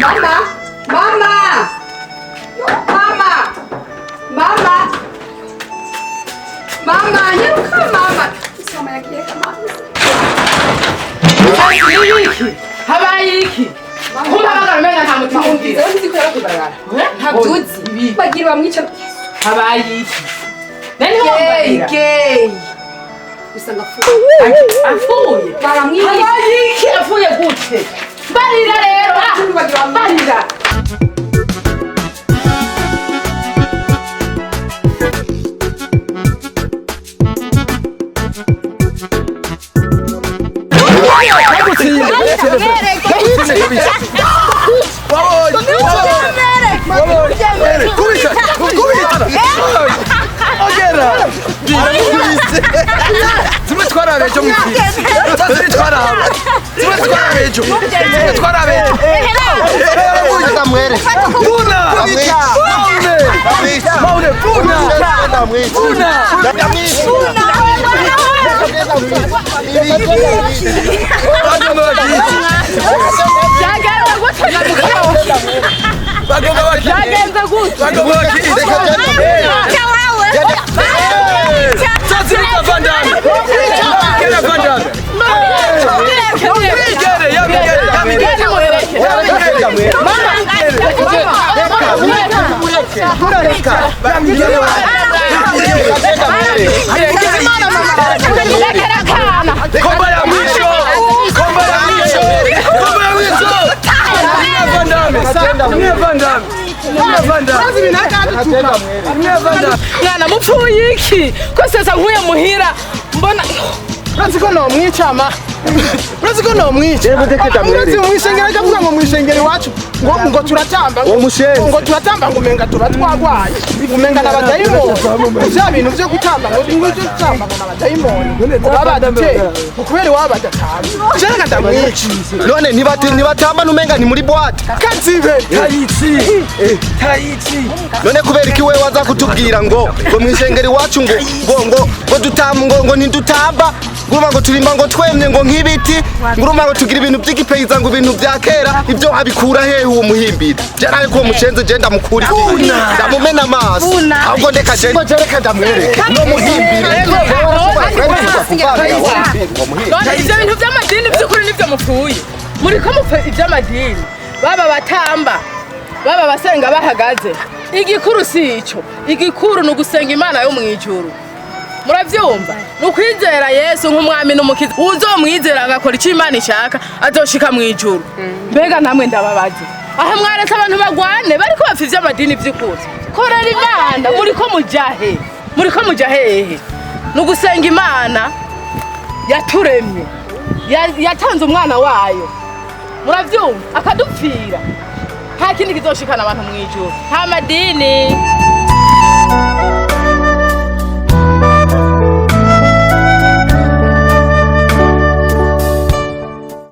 Mama! Mama! Mama! Mama! Mama, nyaruka mama! Mama yagiye mama. Habaye iki? Kumpamagara umenga nta mutima umbwira. Umvise ko yarakubarara. Ntabyo uzi. Bagira bamwica. Habaye iki? Nani Gay, wambarira? gay. Usanga apfuye. Apfuye. Baramwica. Habaye iki? Apfuye gute? Mbarira rero. Bagira bamwica. Mbarira. Zimwe twarabe ejo mw'isi. Zimwe twarabe. Zimwe twarabe ejo. Zimwe twarabe ejo. Ndamwere. Buna! Maune! Maune, buna! Buna! Bagomba bakize. Byagenze gute na mukobwa? Bagomba bakize. Byagenze gute? Bagomba bakize. Sasa Van Damme. Gera Van Damme. Gere, ya migere, ya migere. Ya migere. Komba ya mwisho. Komba ya mwisho. Komba ya mwisho. Mia Van Damme. Mia Van Damme. Mia Van Damme. Mia Van Damme. Mwana mupfuye iki? Ko sesa nkuye muhira mbona Urazi ko nomwica ma. Urazi ko nomwica. Urazi mwishengero ajya kuvuga ngo mwishengero iwacu ngo turatamba ngo turatamba ngo umenga tuba twagwaye umenga n'abadayimoni vya bintu vyo gutamba ngo ngo vyo gutamba ngo n'abadayimoni ngo babaduteye ngo kubera iwabo badatamba je reka ndamwica. None ntibatamba numenga ni muri boîte. Kazibe. Tayitsi. Tayitsi. None kubera iki wewe waza kutubwira ngo mwishengero iwacu ngo ngo ngo ngo dutamba ngo ngo ntidutamba nguruma ngo turimba ngo twemye ngo nk'ibiti nguruma ngo tugira ibintu by'igipeyiza ngo ibintu bya kera ibyo abikura hehe uwo muhimbira jaraye ko mucenze je ndamukura ndamumena amaso ahubwo ndeka je reka ndamwereke no muhimbire. None ivyo bintu vy'amadini vy'ukuri nivyo mupfuye. Muriko mupfa ivy'amadini. Baba batamba, baba basenga bahagaze. Igikuru si ico. Igikuru ni ugusenga Imana yo mw'ijuru. Muravyumva? Ni ukwizera Yesu nk'umwami n'umukiza. Uzomwizera agakora ico Imana ishaka, azoshika mw'ijuru. Mbega namwe ndababaze. Aho mwaretse abantu bagwane bariko bapfa ivy'amadini vy'ukuri. Korera Imana, muriko muja he? Muriko muja hehe? Ni ugusenga Imana yaturemye, yatanze umwana wayo. Muravyumva? Akadupfira. Nta kindi kizoshikana abantu mw'ijuru. Nta madini.